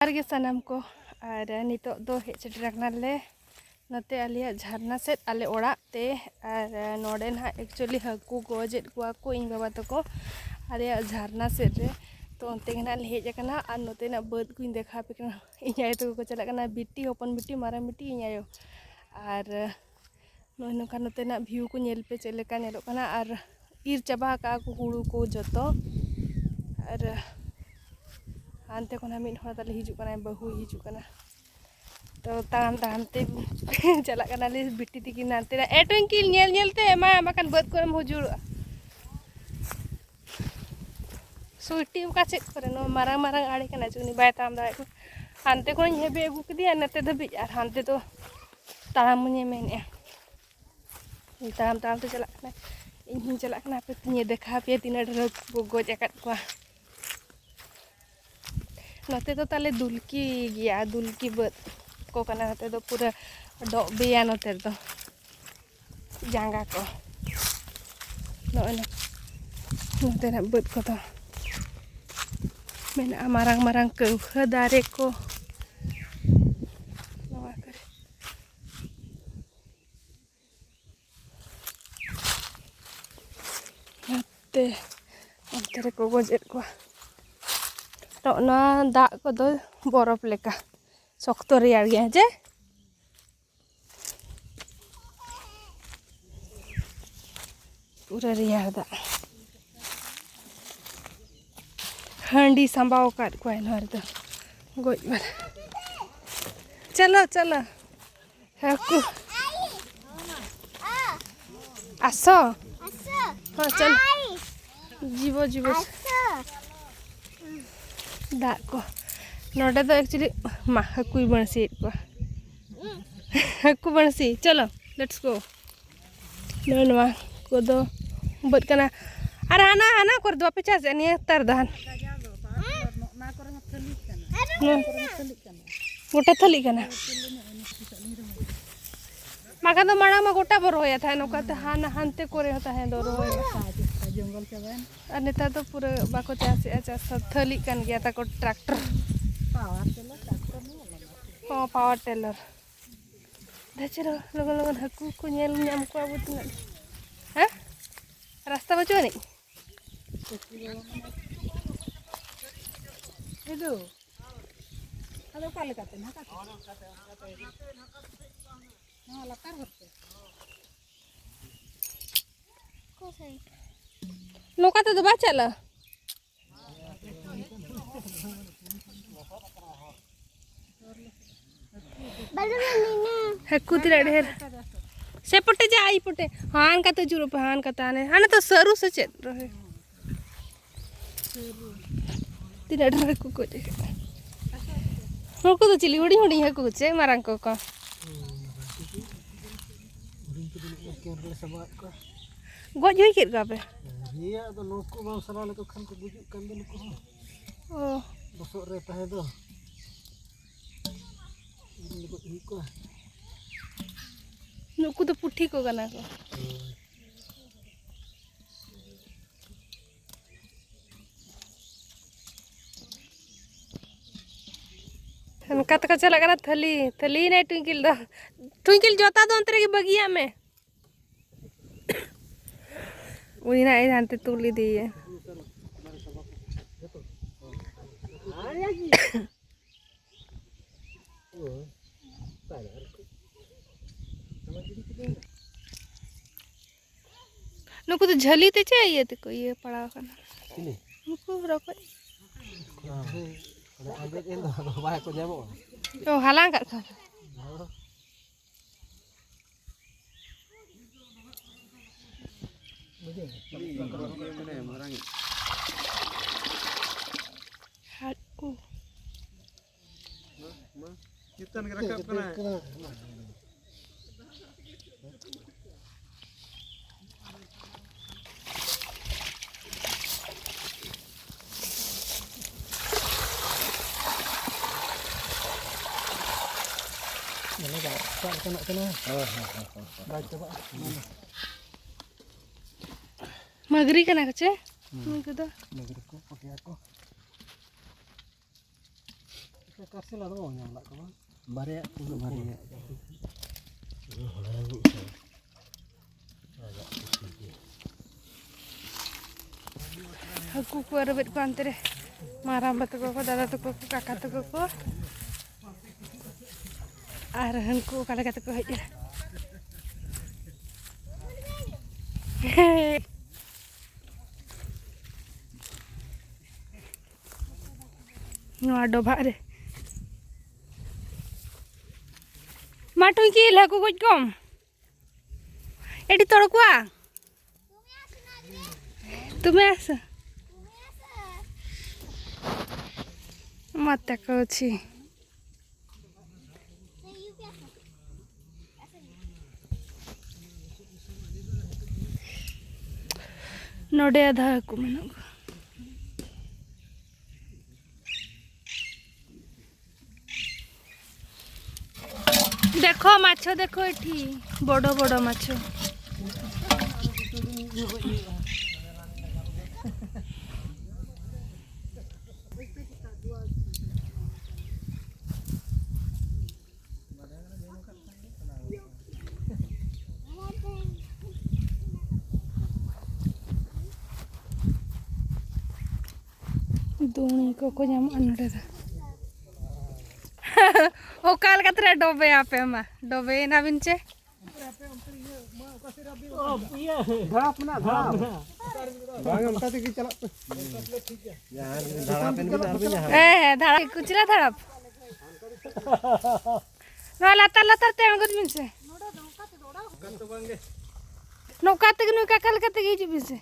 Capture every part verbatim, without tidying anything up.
ᱡᱚᱦᱟᱨ ᱜᱮ ᱥᱟᱱᱟᱢ ᱠᱚ᱾ ᱟᱨ ᱱᱤᱛᱚᱜ ᱫᱚ ᱦᱮᱡ ᱥᱮᱴᱮᱨ ᱟᱠᱟᱱᱟᱞᱮ ᱱᱚᱛᱮ ᱟᱞᱮᱭᱟᱜ ᱡᱷᱟᱨᱱᱟ ᱥᱮᱫ, ᱟᱞᱮ ᱚᱲᱟᱜ ᱛᱮ᱾ ᱟᱨ ᱱᱚᱰᱮ ᱱᱟᱦᱟᱜ actually ᱦᱟᱹᱠᱩ ᱜᱚᱡᱮᱫ ᱠᱚᱣᱟ ᱠᱚ ᱤᱧ ᱵᱟᱵᱟ ᱛᱟᱠᱚ ᱟᱞᱮᱭᱟᱜ ᱡᱷᱟᱨᱱᱟ ᱥᱮᱫ ᱨᱮ᱾ ᱛᱚ ᱚᱱᱛᱮ ᱜᱮ ᱱᱟᱦᱟᱜ ᱞᱮ ᱦᱮᱡ ᱟᱠᱟᱱᱟ᱾ ᱟᱨ ᱱᱚᱛᱮᱱᱟᱜ ᱵᱟᱹᱫᱽ ᱠᱚᱧ ᱫᱮᱠᱷᱟᱣ ᱟᱯᱮ ᱠᱟᱱᱟ᱾ ᱤᱧ ᱟᱭᱳ ᱛᱟᱠᱚ ᱠᱚ ᱪᱟᱞᱟᱜ ᱠᱟᱱᱟ, ᱵᱤᱴᱤ, ᱦᱚᱯᱚᱱ ᱵᱤᱴᱤ, ᱢᱟᱨᱟᱝ ᱵᱤᱴᱤ, ᱤᱧ ᱟᱭᱳ᱾ ᱟᱨ ᱱᱚᱜᱼᱚᱭ ᱱᱚᱝᱠᱟ ᱱᱚᱛᱮᱱᱟᱜ view ᱠᱚ ᱧᱮᱞ ᱯᱮ, ᱪᱮᱫ ᱞᱮᱠᱟ ᱧᱮᱞᱚᱜ ᱠᱟᱱᱟ᱾ ᱟᱨ ᱤᱨ ᱪᱟᱵᱟ ᱟᱠᱟᱫᱼᱟ ᱠᱚ ᱦᱩᱲᱩ ᱠᱚ ᱡᱚᱛᱚ᱾ ᱟᱨ ᱦᱟᱱᱛᱮ ᱠᱷᱚᱱᱟᱜ ᱢᱤᱫ ᱦᱚᱲ ᱛᱟᱞᱮ ᱦᱤᱡᱩᱜ ᱠᱟᱱᱟᱭ, ᱵᱟᱹᱦᱩᱭ ᱦᱤᱡᱩᱜ ᱠᱟᱱᱟ᱾ ᱛᱚ ᱛᱟᱲᱟᱢ ᱛᱟᱲᱟᱢ ᱛᱮ ᱪᱟᱞᱟᱜ ᱠᱟᱱᱟᱞᱮ ᱵᱤᱴᱤ ᱛᱤᱠᱤᱱ ᱦᱟᱱᱛᱮ ᱱᱟ᱾ ᱮ ᱴᱩᱭᱝᱠᱤᱞ, ᱧᱮᱞ ᱧᱮᱞ ᱛᱮ ᱮᱢᱟᱭ, ᱵᱟᱠᱷᱟᱱ ᱵᱟᱹᱫᱽ ᱠᱚᱨᱮᱢ ᱦᱩᱡᱩᱲᱚᱜᱼᱟ᱾ ᱥᱩᱭᱴᱤ ᱚᱠᱟ ᱪᱮᱫ ᱠᱚᱨᱮ, ᱱᱚᱣᱟ ᱢᱟᱨᱟᱝ ᱢᱟᱨᱟᱝ ᱟᱲᱮ ᱠᱟᱱᱟ ᱡᱮ ᱩᱱᱤ ᱵᱟᱭ ᱛᱟᱲᱟᱢ ᱫᱟᱲᱮᱭᱟᱜ ᱠᱟᱱᱟ᱾ ᱦᱟᱱᱛᱮ ᱠᱷᱚᱱᱤᱧ ᱦᱮᱵᱮ ᱟᱹᱜᱩ ᱠᱮᱫᱮᱭᱟ ᱱᱚᱛᱮ ᱫᱷᱟᱹᱵᱤᱡ, ᱟᱨ ᱦᱟᱱᱛᱮ ᱫᱚ ᱛᱟᱲᱟᱢ ᱢᱚᱧᱮ ᱢᱮᱱᱮᱫᱼᱟ᱾ ᱛᱟᱲᱟᱢ ᱛᱟᱲᱟᱢ ᱛᱮ ᱪᱟᱞᱟᱜ ᱠᱟᱱᱟ, ᱤᱧ ᱦᱚᱸᱧ ᱪᱟᱞᱟᱜ ᱠᱟᱱᱟ᱾ ᱦᱟᱯᱮ ᱛᱤᱧ ᱫᱮᱠᱷᱟᱣ ᱟᱯᱮᱭᱟ ᱛᱤᱱᱟᱹᱜ ᱰᱷᱮᱨ ᱦᱟᱹᱠᱩ ᱠᱚ ᱜᱚᱡ ᱟᱠᱟᱫ ᱠᱚᱣᱟ᱾ ᱱᱚᱛᱮ ᱫᱚ ᱛᱟᱞᱮ ᱫᱩᱞᱠᱤ ᱜᱮᱭᱟ, ᱫᱩᱞᱠᱤ ᱵᱟᱹᱫᱽ ᱠᱚ ᱠᱟᱱᱟ᱾ ᱱᱚᱛᱮ ᱫᱚ ᱯᱩᱨᱟᱹ ᱰᱚᱜ ᱵᱮᱭᱟ ᱱᱚᱛᱮ ᱫᱚ ᱡᱟᱸᱜᱟ ᱠᱚ᱾ ᱱᱚᱜᱼᱚᱭ ᱱᱟ-, ᱱᱚᱛᱮᱱᱟᱜ ᱵᱟᱹᱫᱽ ᱠᱚᱫᱚ ᱢᱮᱱᱟᱜᱼᱟ ᱢᱟᱨᱟᱝ ᱢᱟᱨᱟᱝ ᱠᱟᱹᱣᱦᱟᱹ ᱫᱟᱨᱮ ᱠᱚ ᱱᱚᱣᱟ ᱠᱚᱨᱮ᱾ ᱱᱚᱛᱮ, ᱚᱱᱛᱮ ᱨᱮᱠᱚ ᱜᱚᱡᱮᱫ ᱠᱚᱣᱟ᱾ ᱱᱚᱜᱼᱚ ᱱᱚᱣᱟ ᱫᱟᱜ ᱠᱚᱫᱚ ᱵᱚᱨᱚᱯᱷ ᱞᱮᱠᱟ ᱥᱚᱠᱛᱚ ᱨᱮᱭᱟᱲ ᱜᱮᱭᱟ, ᱦᱮᱸ ᱪᱮ? ᱯᱩᱨᱟᱹ ᱨᱮᱭᱟᱲ ᱫᱟᱜ᱾ ᱦᱟᱺᱰᱤ ᱥᱟᱢᱵᱟᱣ ᱟᱠᱟᱫ ᱠᱚᱣᱟᱭ ᱱᱚᱣᱟ ᱨᱮᱫᱚ᱾ ᱜᱚᱡ ᱵᱟᱞᱟ᱾ ᱪᱚᱞᱚ, ᱪᱚᱞᱚ᱾ ᱦᱟᱹᱠᱩ᱾ ᱟᱥᱚ᱾ ᱦᱚᱸ, ᱪᱚᱞᱚ᱾ ᱡᱤᱵᱚ, ᱡᱤᱵᱚ᱾ ᱫᱟᱜ ᱠᱚ᱾ ᱱᱚᱰᱮ ᱫᱚ actually, ᱢᱟ, ᱦᱟᱹᱠᱩᱭ ᱵᱟᱹᱬᱥᱤᱭᱮᱫ ᱠᱚᱣᱟ᱾ ᱦᱟᱹᱠᱩ ᱵᱟᱹᱬᱥᱤ, ᱪᱚᱞᱚ, let's go᱾ ᱱᱚᱜᱼᱚᱭ ᱱᱚᱣᱟ ᱠᱚᱫᱚ ᱵᱟᱹᱫᱽ ᱠᱟᱱᱟ᱾ ᱟᱨ ᱦᱟᱱᱟ, ᱦᱟᱱᱟ ᱠᱚᱨᱮ ᱫᱚ ᱵᱟᱯᱮ ᱪᱟᱥᱮᱫᱼᱟ ᱱᱤᱭᱟᱹ ᱱᱮᱛᱟᱨ ᱫᱚ? ᱦᱟᱱ-, ᱱᱚᱣᱟ ᱜᱚᱴᱟ ᱛᱷᱟᱹᱞᱤᱜ ᱠᱟᱱᱟ᱾ ᱵᱟᱠᱷᱟᱱ ᱫᱚ ᱢᱟᱲᱟᱝ ᱢᱟ ᱜᱚᱴᱟ ᱵᱚ ᱨᱚᱦᱚᱭᱟ ᱛᱟᱦᱮᱸᱫ, ᱱᱚᱝᱠᱟ ᱛᱮ ᱦᱟᱱᱟ ᱦᱟᱱᱛᱮ ᱠᱚᱨᱮ ᱦᱚᱸ ᱛᱟᱦᱮᱸ ᱫᱚ ᱨᱚᱦᱚᱭ᱾ ᱡᱚᱝᱜᱚᱞ ᱪᱟᱵᱟᱭᱮᱱ᱾ ᱟᱨ ᱱᱮᱛᱟᱨ ᱫᱚ ᱯᱩᱨᱟᱹ ᱵᱟᱠᱚ ᱪᱟᱥᱮᱫᱼᱟ, ᱪᱟᱥ ᱦᱚᱸ ᱛᱷᱟᱹᱞᱤᱜ ᱠᱟᱱ ᱜᱮᱭᱟ ᱛᱟᱠᱚ ᱴᱨᱟᱠᱴᱚᱨ᱾ ᱯᱟᱣᱟᱨ ᱦᱚᱸ, ᱯᱟᱣᱟᱨ ᱴᱮᱞᱟᱨ᱾ ᱫᱮᱪᱚ ᱞᱚᱜᱚᱱ ᱞᱚᱜᱚᱱ ᱦᱟᱹᱠᱩ ᱠᱚ ᱧᱮᱞ ᱧᱟᱢ ᱠᱚᱣᱟ ᱵᱚ ᱛᱤᱱᱟᱹᱜ᱾ ᱦᱮᱸ? ᱨᱟᱥᱛᱟ ᱵᱟᱹᱪᱩᱜ ᱟᱹᱱᱤᱡ? ᱮᱫᱳ, ᱟᱫᱚ ᱚᱠᱟ ᱞᱮᱠᱟᱛᱮ? ᱱᱟᱦᱟᱜ ᱱᱚᱣᱟ ᱞᱟᱛᱟᱨ ᱦᱚᱨ ᱛᱮ? ᱱᱚᱝᱠᱟ ᱛᱮᱫᱚ ᱵᱟᱭ ᱪᱟᱞᱟᱜᱼᱟ᱾ ᱦᱟᱹᱠᱩ ᱛᱤᱱᱟᱹᱜ ᱰᱷᱮᱨ᱾ ᱥᱮ ᱯᱚᱴᱮ ᱡᱟ, ᱟᱭ ᱯᱚᱴᱮ᱾ ᱦᱟᱱ ᱠᱟᱛᱮ ᱡᱩᱨᱩᱜ ᱯᱮ, ᱦᱟᱱ ᱠᱟᱛᱮ ᱦᱟᱱᱮ, ᱦᱟᱱᱮ ᱛᱚ ᱥᱟᱹᱨᱩ ᱥᱮ ᱪᱮᱫ ᱨᱚᱦᱚᱭ? ᱛᱤᱱᱟᱹᱜ ᱰᱷᱮᱨ ᱦᱟᱹᱠᱩ ᱠᱚ ᱪᱮ᱾ ᱱᱩᱠᱩ ᱫᱚ ᱪᱤᱞᱤ? ᱦᱩᱰᱤᱧ ᱦᱩᱰᱤᱧ ᱦᱟᱹᱠᱩ ᱠᱚ ᱪᱮ ᱢᱟᱨᱟᱝ ᱠᱚ ᱠᱚ? ᱦᱩᱰᱤᱧ ᱠᱚᱫᱚ ᱱᱚᱜᱼᱚᱭ ᱠᱮᱱ ᱨᱮᱞᱮ ᱥᱟᱵᱟᱣᱮᱫ ᱠᱚᱣᱟ᱾ ᱜᱚᱡ ᱦᱩᱭ ᱠᱮᱫ ᱠᱚᱣᱟ ᱯᱮ? ᱦᱮᱸ, ᱟᱫᱚ ᱱᱩᱠᱩ ᱵᱟᱢ ᱥᱟᱵᱟᱣ ᱞᱮᱠᱚ ᱠᱷᱟᱱ ᱠᱚ ᱜᱩᱡᱩᱜ ᱠᱟᱱ ᱫᱚ ᱱᱩᱠᱩ ᱦᱚᱸ᱾ ᱚ᱾ ᱞᱚᱥᱚᱫ ᱨᱮ ᱛᱟᱦᱮᱸ ᱫᱚ᱾ ᱤᱧ ᱫᱚ ᱜᱚᱡ ᱦᱩᱭ ᱠᱚᱣᱟ᱾ ᱱᱩᱠᱩ ᱫᱚ ᱯᱩᱴᱷᱤ ᱠᱚ ᱠᱟᱱᱟ ᱠᱚ᱾ ᱦᱳᱭ᱾ ᱚᱱᱠᱟ ᱛᱮᱠᱚ ᱪᱟᱞᱟᱜ ᱠᱟᱱᱟ ᱛᱷᱟᱹᱞᱤ, ᱛᱷᱟᱹᱞᱤᱭᱮᱱᱟᱭ ᱴᱩᱭᱠᱤᱞ ᱫᱚ᱾ ᱴᱩᱭᱠᱤᱞ, ᱡᱚᱛᱟ ᱫᱚ ᱚᱱᱛᱮ ᱨᱮᱜᱮ ᱵᱟᱹᱜᱤᱭᱟᱜ ᱢᱮ᱾ ᱩᱱᱤ ᱱᱟᱜ ᱮ ᱦᱟᱱᱛᱮ ᱛᱩᱞ ᱤᱫᱤᱭᱮᱭᱟ᱾ ᱱᱩᱠᱩ ᱫᱚ ᱡᱷᱟᱹᱞᱤ ᱛᱮ ᱪᱮ ᱤᱭᱟᱹ ᱛᱮᱠᱚ ᱤᱭᱟᱹ ᱯᱟᱲᱟᱣ ᱠᱟᱱᱟ? ᱪᱤᱞᱤ? ᱱᱩᱠᱩ ᱨᱚᱠᱚᱡ᱾ ᱚᱱᱟ ᱟᱸᱡᱮᱫ ᱮᱱ ᱫᱚ, ᱟᱫᱚ ᱵᱟᱭ ᱠᱚ ᱧᱟᱢᱚᱜᱼᱟ᱾ ᱚ, ᱦᱟᱞᱟᱝ ᱠᱟᱜ ᱠᱚᱣᱟ ᱯᱮ? ᱦᱚᱸ᱾ ᱦᱟᱹᱠᱩ᱾ ᱪᱮᱛᱟᱱ ᱜᱮ ᱨᱟᱠᱟᱵ ᱠᱟᱱᱟ᱾ ᱧᱮᱞᱚᱜ ᱠᱟᱱᱟ, ᱥᱟᱵ ᱞᱮᱠᱟᱱᱟᱜ ᱠᱟᱱᱟ᱾ ᱦᱳᱭ, ᱦᱳᱭ, ᱦᱳᱭ, ᱦᱳᱭ᱾ ᱵᱟᱭ ᱪᱟᱵᱟᱜᱼᱟ᱾ ᱢᱟᱹᱜᱽᱨᱤ ᱠᱟᱱᱟ ᱠᱚ ᱪᱮ? ᱦᱩᱸ᱾ ᱱᱩᱠᱩ ᱫᱚ? ᱢᱟᱹᱜᱽᱨᱤ ᱠᱚ, ᱯᱟᱹᱴᱭᱟ ᱠᱚ᱾ ᱮᱴᱟᱜ ᱠᱟᱨᱥᱮᱞᱟ ᱫᱚ ᱵᱟᱵᱚᱱ ᱧᱟᱢ ᱞᱮᱫ ᱠᱚᱣᱟ᱾ ᱵᱟᱨᱭᱟ ᱠᱚ ᱵᱟᱨᱭᱟ᱾ ᱦᱟᱹᱠᱩ ᱠᱚ ᱟᱹᱨᱩᱵᱮᱫ ᱠᱚᱣᱟ ᱚᱱᱛᱮ ᱨᱮ᱾ ᱢᱟᱨᱟᱝᱵᱟ ᱛᱟᱠᱚ ᱠᱚ, ᱫᱟᱫᱟ ᱛᱟᱠᱚ ᱠᱚ, ᱠᱟᱠᱟ ᱛᱟᱠᱚ ᱠᱚ᱾ ᱟᱨ ᱦᱟᱹᱱᱠᱩ ᱚᱠᱟ ᱞᱮᱠᱟ ᱛᱮᱠᱚ ᱦᱮᱡ ᱮᱱᱟ᱾ ᱱᱚᱣᱟ ᱰᱚᱵᱷᱟᱜ ᱨᱮ᱾ ᱢᱟ ᱴᱩᱝᱠᱤ, ᱦᱟᱹᱠᱩ ᱜᱚᱡ ᱠᱚᱢ᱾ ᱮᱰᱤ ᱛᱚᱲ ᱠᱚᱣᱟ᱾ ᱛᱩᱢᱮ ᱟᱥᱟ᱾ ᱢᱟᱛᱟ ᱠᱚ ᱪᱷᱤ᱾ ᱱᱚᱰᱮ ᱟᱫᱷᱟ ᱦᱟᱹᱠᱩ ᱢᱮᱱᱟᱜ ᱠᱚᱣᱟ᱾ ଦେଖ ମାଛ, ଦେଖ ଏଠି, ବଡ଼ ବଡ଼ ମାଛ। ᱫᱩᱬᱤ ᱠᱚᱠᱚ ᱧᱟᱢᱚᱜᱼᱟ ᱱᱚᱰᱮ ᱫᱚ᱾ ᱚᱠᱟ ᱞᱮᱠᱟ ᱛᱮᱞᱮ ᱰᱚᱵᱮᱭᱟ ᱟᱯᱮ ᱢᱟ? ᱰᱚᱵᱮᱭᱮᱱᱟ ᱵᱤᱱ ᱪᱮ? ᱫᱷᱟᱲᱟᱯ ᱢᱮᱱᱟᱜᱼᱟ, ᱫᱷᱟᱲᱟᱯ᱾ ᱵᱟᱝ, ᱚᱱᱠᱟ ᱛᱮᱜᱮ ᱪᱟᱞᱟᱜ ᱯᱮ᱾ ᱦᱮᱸ, ᱦᱮᱸ, ᱫᱷᱟᱲᱟᱯ᱾ ᱠᱩᱪᱞᱟ ᱫᱷᱟᱲᱟᱯ᱾ ᱱᱚᱣᱟ ᱞᱟᱛᱟᱨ ᱞᱟᱛᱟᱨ ᱛᱮ ᱟᱬᱜᱚᱱ ᱵᱤᱱ ᱥᱮ᱾ ᱱᱚᱝᱠᱟ ᱛᱮᱜᱮ, ᱱᱚᱝᱠᱟ ᱞᱮᱠᱟ ᱛᱮᱜᱮ ᱦᱤᱡᱩᱜ ᱵᱤᱱ ᱥᱮ᱾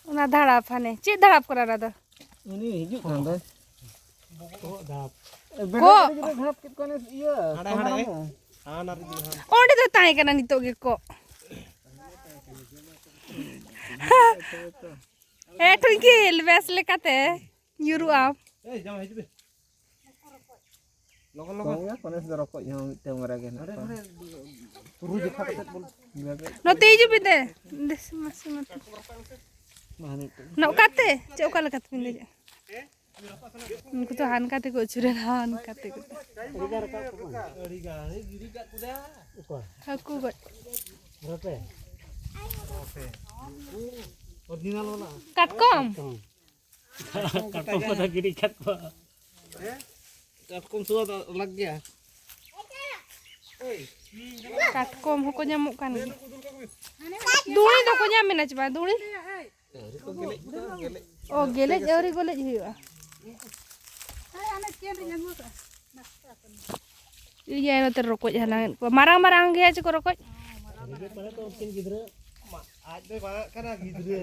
ᱚᱱᱟ ᱫᱷᱟᱲᱟᱯ ᱦᱟᱱᱮ᱾ ᱪᱮᱫ ᱫᱷᱟᱲᱟᱯ ᱠᱟᱱᱟ ᱚᱱᱟ ᱫᱚ? ᱩᱱᱤ ᱦᱤᱡᱩᱜ ᱠᱟᱱ ᱫᱚᱭ᱾ ᱠᱚᱜ᱾ ᱵᱮᱨᱮᱫ ᱠᱟᱛᱮ ᱜᱤᱫᱽᱨᱟᱹ ᱜᱷᱟᱯ ᱠᱮᱫ ᱠᱚᱣᱟ ᱱᱮᱥ ᱤᱭᱟᱹ, ᱦᱟᱸᱰᱮ, ᱦᱟᱸᱰᱮ᱾ ᱦᱟᱱᱟ ᱨᱮ᱾ ᱚᱸᱰᱮ ᱫᱚ ᱛᱟᱦᱮᱸ ᱠᱟᱱᱟ ᱱᱤᱛᱚᱜ ᱜᱮ ᱠᱚᱜ᱾ ᱦᱮᱸ, ᱴᱷᱩᱱᱠᱤᱞ, ᱵᱮᱥ ᱞᱮᱠᱟᱛᱮ ᱧᱩᱨᱩᱜ ᱟᱢ᱾ ᱞᱚᱜᱚᱱ, ᱞᱚᱜᱚᱱ᱾ ᱠᱚᱢ ᱜᱮᱭᱟ ᱠᱚ, ᱱᱮᱥ ᱫᱚ ᱨᱚᱠᱚᱡ ᱦᱚᱸ ᱢᱤᱫᱴᱟᱝ ᱵᱟᱨᱭᱟ ᱜᱮ ᱦᱮᱱᱟᱜ ᱠᱚᱣᱟ᱾ ᱛᱩᱨᱩᱭ ᱡᱚᱠᱷᱟ ᱠᱟᱛᱮ ᱵᱚᱱ ᱱᱚᱛᱮ ᱦᱤᱡᱩᱜ ᱯᱮ ᱫᱮ᱾ ᱫᱮᱥ ᱢᱟᱥᱮ ᱢᱟᱛᱮ᱾ ᱢᱟ ᱦᱟᱱᱮ ᱢᱤᱫᱴᱟᱝ᱾ ᱱᱚᱝᱠᱟᱛᱮ? ᱪᱮᱫ, ᱚᱠᱟ ᱞᱮᱠᱟ ᱛᱮᱵᱤᱱ ᱫᱮᱡᱚᱜᱼᱟ? ᱩᱱᱠᱩ ᱫᱚ ᱦᱟᱱᱠᱟ ᱛᱮᱠᱚ ᱟᱹᱪᱩᱨᱮᱱᱟ, ᱦᱟᱱᱠᱟ ᱛᱮᱠᱚ᱾ ᱦᱟᱹᱠᱩ ᱜᱚᱡ᱾ ᱠᱟᱴᱠᱚᱢ? ᱠᱟᱴᱠᱚᱢ ᱠᱚᱫᱚ ᱜᱤᱰᱤ ᱠᱟᱴᱠᱚᱢ᱾ ᱠᱟᱴᱠᱚᱢ ᱥᱩᱣᱟᱫ ᱟᱞᱟᱜᱽ ᱜᱮᱭᱟ᱾ ᱠᱟᱴᱠᱚᱢ ᱦᱚᱸᱠᱚ ᱧᱟᱢᱚᱜ ᱠᱟᱱ ᱜᱮᱭᱟ᱾ ᱫᱩᱲᱤ ᱫᱚᱠᱚ ᱧᱟᱢ ᱮᱱᱟ ᱪᱮ ᱵᱟᱝ? ᱫᱩᱲᱤ? ᱚ, ᱜᱮᱞᱮᱡ ᱟᱹᱣᱨᱤ ᱜᱚᱞᱮᱡ ᱦᱩᱭᱩᱜᱼᱟ᱾ ᱤᱭᱟᱹ, ᱱᱚᱛᱮ ᱨᱚᱠᱚᱡ ᱦᱟᱞᱟᱝ ᱮᱫ ᱠᱚᱣᱟ᱾ ᱢᱟᱨᱟᱝ ᱢᱟᱨᱟᱝ ᱜᱮᱭᱟ ᱪᱮ ᱠᱚ ᱨᱚᱠᱚᱡ? ᱟᱡ ᱫᱚᱭ ᱢᱟᱨᱟᱜ ᱠᱟᱱᱟ ᱜᱤᱫᱽᱨᱟᱹ᱾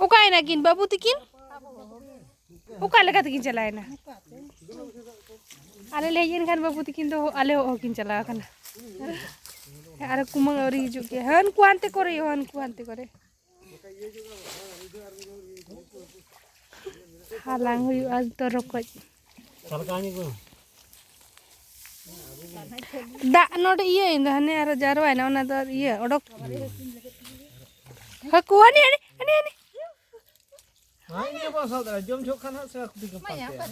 ᱚᱠᱟᱭᱮᱱᱟ ᱠᱤᱱ ᱵᱟᱹᱵᱩ ᱛᱤᱠᱤᱱ? ᱚᱠᱟ ᱞᱮᱠᱟ ᱛᱮᱠᱤᱱ ᱪᱟᱞᱟᱣᱮᱱᱟ? ᱟᱞᱮ ᱞᱮ ᱦᱮᱡ ᱮᱱ ᱠᱷᱟᱱ ᱵᱟᱹᱵᱩ ᱛᱤᱠᱤᱱ ᱫᱚ ᱟᱞᱮ ᱦᱚᱸ ᱠᱤᱱ ᱪᱟᱞᱟᱣ ᱟᱠᱟᱱᱟ᱾ ᱟᱨ ᱠᱩᱢᱟᱹᱝ ᱟᱹᱣᱨᱤ ᱦᱤᱡᱩᱜ ᱜᱮᱭᱟ᱾ ᱦᱟᱹᱱᱠᱩ ᱦᱟᱱᱛᱮ ᱠᱚᱨᱮ, ᱦᱟᱹᱱᱠᱩ ᱦᱟᱱᱛᱮ ᱠᱚᱨᱮ᱾ ᱦᱟᱞᱟᱝ ᱦᱩᱭᱩᱜᱼᱟ ᱱᱤᱛᱚᱜ ᱨᱚᱠᱚᱡ᱾ ᱫᱟᱜ ᱱᱚᱰᱮ ᱤᱭᱟᱹᱭᱮᱱ ᱫᱚ, ᱦᱟᱱᱮ ᱟᱨᱚ ᱡᱟᱨᱣᱟᱭᱮᱱᱟ, ᱚᱱᱟ ᱫᱚ ᱤᱭᱟᱹ ᱚᱰᱚᱠ᱾ ᱦᱟᱹᱠᱩ ᱦᱟᱹᱱᱤ, ᱦᱟᱹᱱᱤ, ᱦᱟᱹᱱᱤ, ᱦᱟᱹᱱᱤ᱾ ᱦᱮᱸ, ᱤᱧ ᱜᱮ ᱵᱟᱝ ᱥᱟᱵ ᱫᱟᱲᱮᱭᱟᱜᱼᱟ᱾ ᱡᱚᱢ ᱡᱚᱦᱚᱜ ᱠᱷᱟᱱ ᱦᱟᱸᱜ ᱥᱮ ᱦᱟᱹᱠᱩ ᱛᱤᱠᱤ ᱯᱟᱱᱛᱮᱭᱟ᱾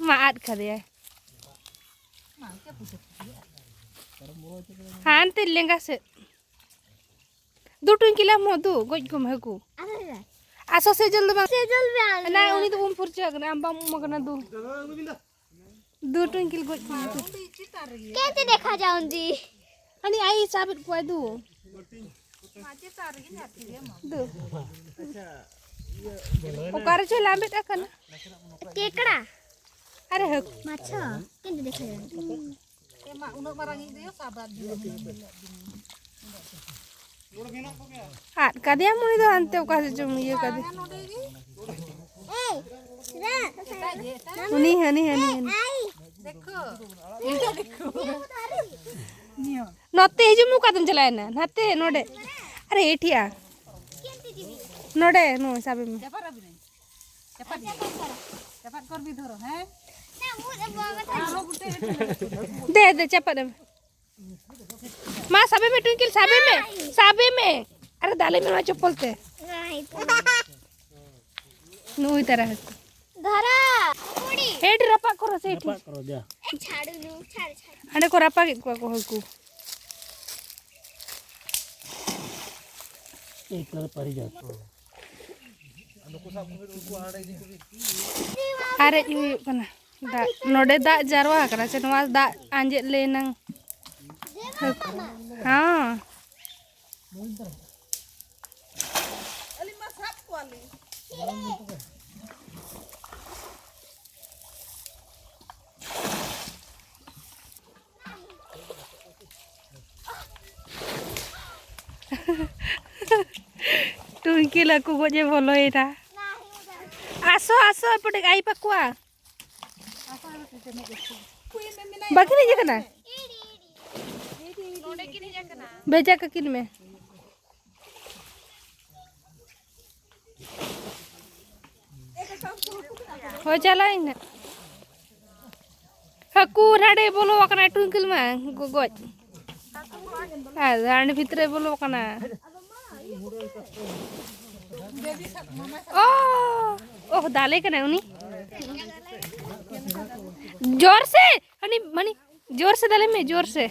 ᱢᱟ ᱟᱫ ᱠᱟᱫᱮᱭᱟᱭ᱾ ᱦᱟᱱᱛᱮ ᱞᱮᱸᱜᱟ ᱥᱮᱫ᱾ ᱫᱩ ᱴᱩᱝᱠᱤᱞ ᱟᱢ ᱦᱚᱸ ᱫᱩ, ᱜᱚᱡ ᱠᱚᱢ ᱦᱟᱹᱠᱩ᱾ ᱟᱨ ᱥᱚᱥᱮ ᱡᱚᱞ ᱫᱚ ᱵᱟᱝ᱾ ᱥᱮ ᱡᱚᱞ ᱵᱮ ᱟᱞᱮ᱾ ᱱᱟ, ᱩᱱᱤ ᱫᱚ ᱩᱢ ᱯᱷᱩᱨᱪᱟᱹ ᱟᱠᱟᱱᱟ, ᱟᱢ ᱵᱟᱢ ᱩᱢ ᱟᱠᱟᱱᱟ ᱫᱩ᱾ ᱫᱩ ᱴᱩᱝᱠᱤᱞ ᱜᱚᱡ ᱠᱚᱢ ᱦᱟᱹᱠᱩ᱾ कैसे देखा जाऊंगी? ᱦᱟᱹᱱᱤ ᱟᱭ ᱥᱟᱵᱮᱫ ᱠᱚᱣᱟᱭ ᱫᱩ᱾ ᱫᱩ᱾ ᱚᱠᱟ ᱨᱮᱪᱚᱭ ᱞᱟᱢᱵᱮᱫ ᱟᱠᱟᱱᱟ᱾ ᱠᱮᱠᱲᱟ᱾ ᱟᱨᱮ ᱦᱟᱹᱠᱩ᱾ ᱢᱟᱪᱷᱟ᱾ कैसे देखा जाऊंगी? ᱮᱢᱟ, ᱩᱱᱟᱹᱜ ᱢᱟᱨᱟᱝ ᱤᱧ ᱫᱚᱭᱟ, ᱥᱟᱵ ᱟᱫ ᱡᱤᱞ ᱢᱮᱱᱟᱜ ᱫᱤᱱ᱾ ᱟᱫ ᱠᱟᱫᱮᱭᱟᱢ ᱩᱱᱤ ᱫᱚ, ᱦᱟᱱᱛᱮ ᱚᱠᱟ ᱥᱮᱫ ᱪᱚᱢ ᱤᱭᱟᱹ ᱠᱟᱫᱮ᱾ ᱮᱭ, ᱨᱟ, ᱮᱴᱟᱜ ᱡᱮ, ᱮᱴᱟᱜ᱾ ᱩᱱᱤ ᱦᱟᱹᱱᱤ, ᱦᱟᱹᱱᱤ, ᱦᱟᱹᱱᱤ᱾ ᱟᱭ᱾ ᱫᱮᱠᱷᱳ᱾ ᱱᱚᱛᱮ ᱦᱤᱡᱩᱜ ᱢᱮ, ᱚᱠᱟ ᱛᱮᱢ ᱪᱟᱞᱟᱣᱮᱱᱟ? ᱱᱟᱛᱮ, ᱱᱚᱰᱮ᱾ ᱟᱨᱮ, ᱦᱮᱴᱤᱭᱟ᱾ ᱱᱚᱰᱮ, ᱱᱚᱜᱼᱚᱭ ᱥᱟᱵᱮ ᱢᱮ᱾ ᱪᱟᱯᱟᱫ ᱟᱹᱵᱤᱱᱟᱹᱧ᱾ ᱪᱟᱯᱟᱫ, ᱪᱟᱯᱟᱫ ᱠᱚᱨ ᱢᱤᱫ ᱫᱷᱚᱨᱚ, ᱦᱮᱸ? ᱟᱨᱦᱚᱸ ᱜᱩᱴᱟᱹ ᱜᱩᱴᱟᱹ᱾ ᱫᱮ, ᱫᱮ, ᱪᱟᱯᱟᱫ ᱮᱢ᱾ ᱢᱟ, ᱥᱟᱵᱮ ᱢᱮ, ᱴᱩᱝᱠᱤᱞ, ᱥᱟᱵᱮ ᱢᱮ, ᱥᱟᱵᱮ ᱢᱮ᱾ ᱟᱨᱮ ᱫᱟᱞᱮ ᱢᱮ ᱱᱚᱣᱟ ᱪᱚᱯᱯᱚᱞ ᱛᱮ᱾ ᱱᱩᱭ ᱛᱟᱨᱟ ᱦᱟᱹᱠᱩ᱾ ᱫᱷᱟᱨᱟ᱾ ᱠᱩᱲᱤ᱾ ᱦᱮᱰ ᱨᱟᱯᱟᱜ ᱠᱚᱨᱚ ᱥᱮ ᱮᱴᱩ᱾ ᱨᱟᱯᱟᱜ ᱠᱚᱨᱚ ᱡᱟ᱾ ᱮ ᱪᱷᱟᱲᱩ ᱱᱩ, ᱪᱷᱟᱲ, ᱪᱷᱟᱲ᱾ ᱦᱟᱸᱰᱮ ᱠᱚ ᱨᱟᱯᱟᱜᱮᱫ ᱠᱚᱣᱟ ᱠᱚ ᱦᱟᱹᱠᱩ᱾ ᱮᱭ ᱛᱟᱨᱟ ᱯᱟᱨᱤ ᱡᱟ᱾ ᱟᱨᱮᱡ ᱦᱩᱭᱩᱜ ᱠᱟᱱᱟ᱾ ᱫᱟᱜ, ᱱᱚᱰᱮ ᱫᱟᱜ ᱡᱟᱨᱣᱟ ᱟᱠᱟᱱᱟ ᱥᱮ ᱱᱚᱣᱟ ᱫᱟᱜ ᱟᱸᱡᱮᱫ ᱞᱮ ᱮᱱᱟᱝ? ᱦᱚᱸ᱾ ᱴᱩᱝᱠᱤ ᱞᱟᱹᱠᱩ ᱜᱚᱡ ᱮ ᱵᱚᱞᱚᱭᱮᱱᱟ᱾ ᱟᱥᱚ, ᱟᱥᱚ, ᱮᱯᱚᱴᱮ ᱟᱭ ᱯᱟᱠᱩᱣᱟ᱾ ᱵᱟᱹᱠᱤᱱ ᱦᱮᱡ ᱟᱠᱟᱱᱟ? ᱵᱷᱮᱡᱟ ᱠᱟᱹᱠᱤᱱ ᱢᱮ᱾ ᱦᱳᱭ, ᱪᱟᱞᱟᱣ ᱮᱱᱟ᱾ ᱦᱟᱹᱠᱩ ᱱᱟᱰᱮ ᱵᱚᱞᱚ ᱟᱠᱟᱱᱟᱭ, ᱴᱩᱝᱠᱤᱞ ᱢᱟ ᱜᱚ-, ᱜᱚᱡ᱾ ᱟᱨ ᱦᱟᱸᱰᱮ ᱵᱷᱤᱛᱨᱤ ᱵᱚᱞᱚ ᱟᱠᱟᱱᱟ᱾ ᱚ, ᱚᱦ, ᱫᱟᱞᱮ ᱠᱟᱱᱟᱭ ᱩᱱᱤ᱾ ᱡᱳᱨ ᱥᱮ, ᱦᱟᱹᱱᱤ, ᱦᱟᱹᱱᱤ, ᱡᱳᱨ ᱥᱮ ᱫᱟᱞᱮ ᱢᱮ, ᱡᱳᱨ ᱥᱮ᱾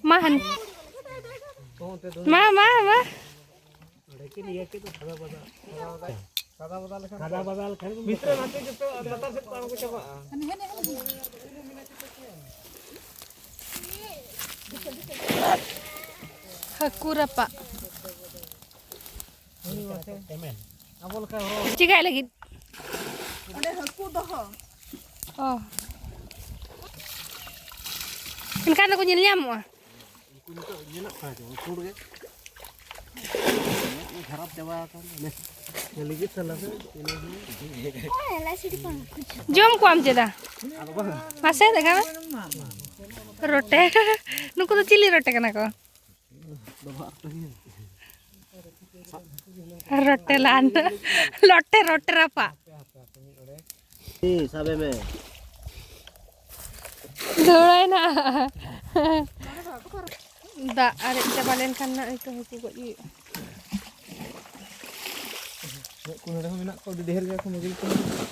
ᱢᱟ ᱦᱟᱹᱱᱤ᱾ ᱢᱟ, ᱢᱟ, ᱢᱟ᱾ ᱠᱟᱫᱟ ᱵᱟᱫᱟ ᱞᱮᱠᱷᱟᱱ ᱵᱷᱤᱛᱨᱤ ᱱᱟᱛᱮ ᱡᱚᱛᱚ ᱞᱟᱛᱟᱨ ᱥᱮᱫ ᱠᱚ ᱟᱬᱜᱚ ᱪᱟᱵᱟᱜᱼᱟ᱾ ᱦᱟᱹᱠᱩ ᱨᱟᱯᱟᱜ᱾ ᱟᱵᱚ ᱞᱮᱠᱟ ᱦᱚᱲ᱾ ᱪᱤᱠᱟᱹᱭ ᱞᱟᱹᱜᱤᱫ? ᱚᱸᱰᱮ ᱦᱟᱹᱠᱩ ᱫᱚᱦᱚ᱾ ᱚ᱾ ᱮᱱᱠᱷᱟᱱ ᱫᱚᱠᱚ ᱧᱮᱞ ᱧᱟᱢᱚᱜᱼᱟ᱾ ᱩᱱᱠᱩ ᱱᱤᱛᱚᱜ ᱧᱮᱞᱚᱜ ᱠᱟᱱᱟ ᱪᱮ? ᱩᱱᱠᱩ ᱜᱮ ᱠᱷᱟᱨᱟᱯ ᱪᱟᱵᱟ ᱟᱠᱟᱱ ᱫᱚ᱾ ᱞᱟᱹᱜᱤᱫ ᱥᱟᱞᱟ ᱥᱮ ᱪᱮᱞᱮ ᱦᱚᱸ᱾ ᱡᱚᱢ ᱠᱚᱣᱟᱢ ᱪᱮᱫᱟ? ᱟᱫᱚ ᱵᱟᱝ᱾ ᱢᱟᱥᱮ ᱫᱮᱠᱷᱟᱣ ᱢᱮ᱾ ᱨᱚᱴᱮ᱾ ᱱᱩᱠᱩ ᱫᱚ ᱪᱤᱞᱤ ᱨᱚᱴᱮ ᱠᱟᱱᱟ ᱠᱚ? ᱨᱚᱴᱮ ᱞᱟᱱ᱾ ᱞᱚᱴᱮ, ᱨᱚᱴᱮ ᱨᱟᱯᱟᱜ᱾ ᱥᱟᱵᱮ ᱢᱮ᱾ ᱫᱷᱩᱲᱟᱹᱭᱱᱟ᱾ ᱫᱟᱜ ᱟᱨᱮᱡ ᱪᱟᱵᱟ ᱞᱮᱱᱠᱷᱟᱱ ᱱᱟᱜ ᱱᱤᱛᱚᱜ ᱦᱟᱹᱠᱩ ᱜᱚᱡ ᱦᱩᱭᱩᱜᱼᱟ᱾ ᱠᱚ ᱱᱚᱰᱮ ᱦᱚᱸ ᱢᱮᱱᱟᱜ ᱠᱚᱣᱟ, ᱟᱹᱰᱤ ᱰᱷᱮᱨ ᱜᱮᱭᱟ ᱠᱚ, ᱢᱚᱡᱽ ᱜᱮᱠᱚ ᱧᱮᱞᱚᱜ ᱠᱟᱱᱟ᱾